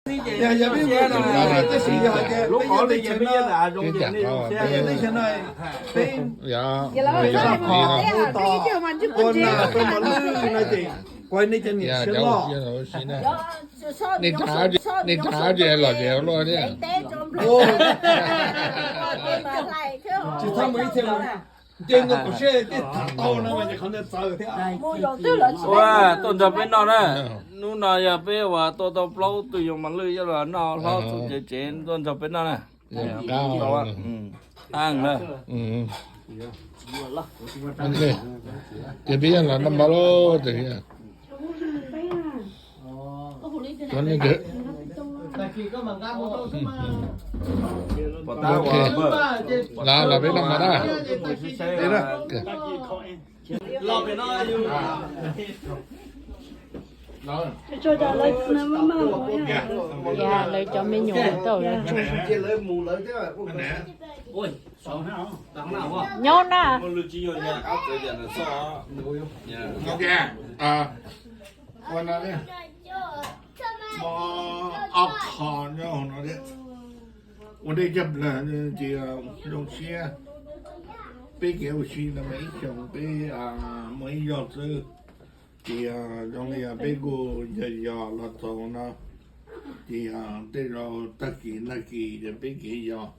Yog, yog peb ua tab sis yog hais tias peb yog teb chaws no, peb yog teb chaws no, peb ua na tau mos lwj no ces kuv nej cov niam siab loj. Nej rov tsis los ces luaj thiab. Tsis txhob mus ib txhia, nce mus kuv siab tej tham tau no mas ces qhov ntawd txawv thiab. Ua tuaj nrog peb noj na. Hnub no yog peb uas tua tau plaub tug yoo mos lwj coj los noj hlob txuas tsev tsev tuaj nrog peb noj na. Ces peb yog los noj mov lauj. Los, los peb noj mov na. Lawv cov me nyuam tau nyob na. Ua no, ob qho nyob hauv no thiab. Ua ntej coj plawg ces zoo siab. Peb kev ua si no mas ib xyoos peb muaj ib zaug xwb, ces zoo li peb kuj yog yog los txog no, ces tej zaum tag kis nag kis ces peb kev yog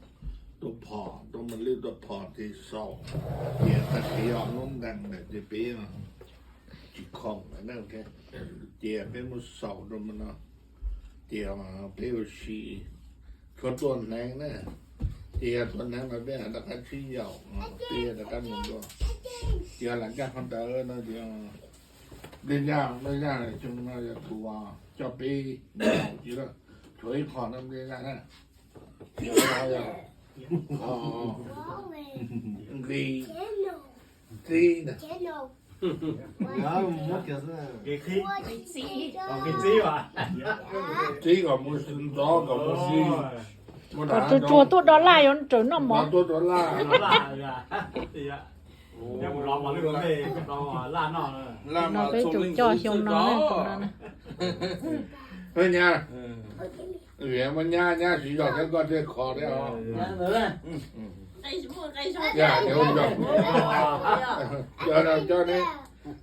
tua phom, tua mos lwj tua phom ces xaus, ces tag kis yog lub ntees ntawm ces peb tsis khoom lawm na, ces peb muab xaus rau no, ces peb ua si tshuav tua hneev na, ces yog tua hneev mas peb rov qab sib yaum, peb rov qab mus dua, ces lam ncaj qhov ntawd no ces Nplij Yaj, Nplij Yaj xyoo no yog tus coj peb yaum tsis tshuav ib qho no Nplij Yaj na, ces yog nqi txib na. Txib kom mus ntxov kom mus si, kom tsuag tsuag tuaj do laj yuav raws noj mov. Tuaj do laj. No peb tus coj xyoo no na, tus no na. Nyab, vim muaj nyab, nyab siv zog thiab koj thiaj khov thiab os. Coj, coj ne,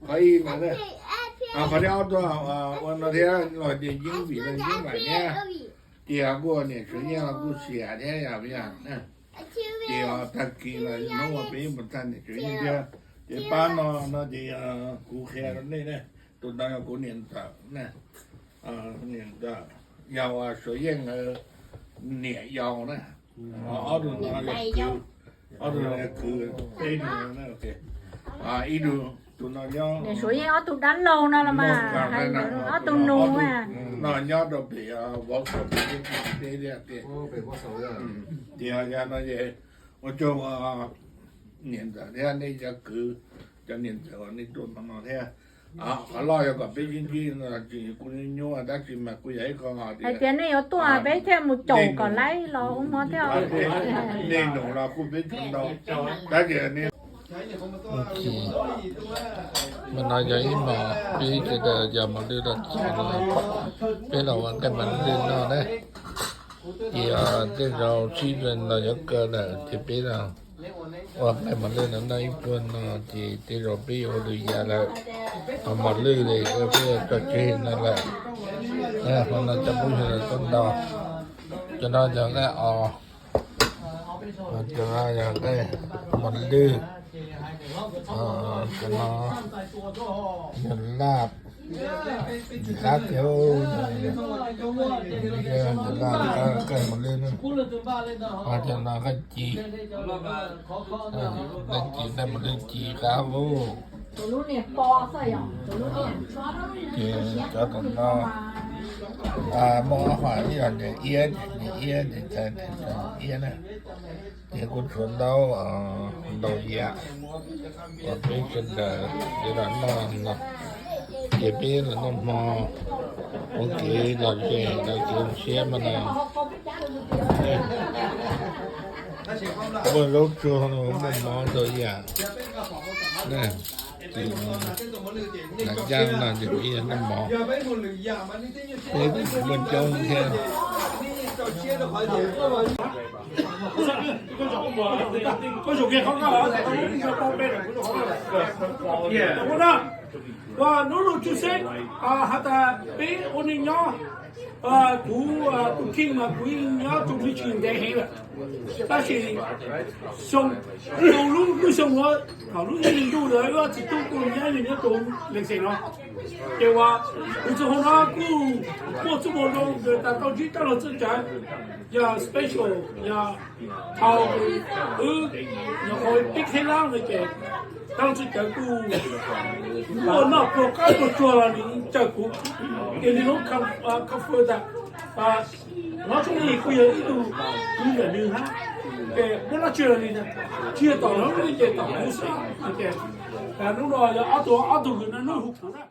qhov ib no, qhov thib ob tuaj ua no thiab los ces Yeeb vim no Yeeb mam nyab. Ces kuj niam Suav Yeej los kuj xiam thiab yom, yog. Ces tag kis los hnub uas peb mus txog niam Suav Yeej thiab, ces pab no no ces kuv qhia rau nej na, tus no yog kuv niam ntxawm na, niam ntxawm, yog uas Suav Yeej niam yau na. Ob tug no yog kwv, ob tug no yog kwv, peb tug no, ib tug, tus no nyob, niam Suav Yeej ob tug dab laug no los mas, hais ob tug nus no nyob rau pem Vauxhall pem teb tiag. Ces yog no ces ua tsaug niam ntxawm thiab nej cov kwv, cov niam ntxawm uas nej tuaj no no thiab. Qhov loj yog kom peb sib ntsib no tsis kuj nyuaj nyuaj dab tsi mas kuj yog ib qho hais tias nej yuav tuaj peb thiaj mus caum kom laib los ua hmo thiab. Nej nus los kuj peb tsis ntau, tab sis nej Mas no yog ib hmos peb sawv daws yog mos lwj los txog no, peb los ua nqaij mos lwj noj na. Ces tej zaum sib zog los yuav kaw lawm ces peb los ua nqaij mos lwj no noj ib pluag no ces tej zaum peb yuav ua lwm yam lawm. Ho mos lwj li peb yuav tso tseg no lawm. Hmo no cov phooj ywg los tuaj ntau. Cov no yog nqaij os, cov no yog nqaij mos lwj, cov no yog laj, laj tiag, laj nqaij mos lwj, cov no nqaij ci, nqaij ci nqaij mos lwj ci qab ub. Ces cov tom no muaj ob hom, ib hom niam iab, niam iab ces txhais iab na. Ces kuj tshuav ntau, ntau yam uas peb sawv daws sawv daws noj no. Ces peb los noj hmo ua kev lom zem lom zem siab mas no. Muaj zaub tsuag, muaj mov ntau yam. tus Nam Yaj no ces kuv ib yog Naj Mov, peb muaj coob thiab. Hnub no tsuj xeeb has tas peb ua neej nyob, kuv tus kheej mas kuv yeej nyob tau tsis ntev heev lawm, tab sis xyoo, lub xyoo uas thaum lub ib hlis ntuj ntawd wb txiv tub kuj nyob nyob rau Leej Xeem no, ces uas kuv txoj hauv no kuj muaj txuj moo zoo tas tau ntsib rab log txawj cawv, yog special, yog thaum wb nyuam qhuav pib kheeb lab ntawd ces rab log txawj cawv kuj muaj noj pluag qab pluag tsuag los nws caw kuv, ces nws lub comfort tas, Hlob Tshoob Lis kuj yog ib tug kwv ntawm nws hab, ces muab dab tsi los nws tsis yog tom Hlob Tshoob Lis ces tom kuv xwb ces hnub no yog ob tug, ob tug kwv no hnub hu kuv na.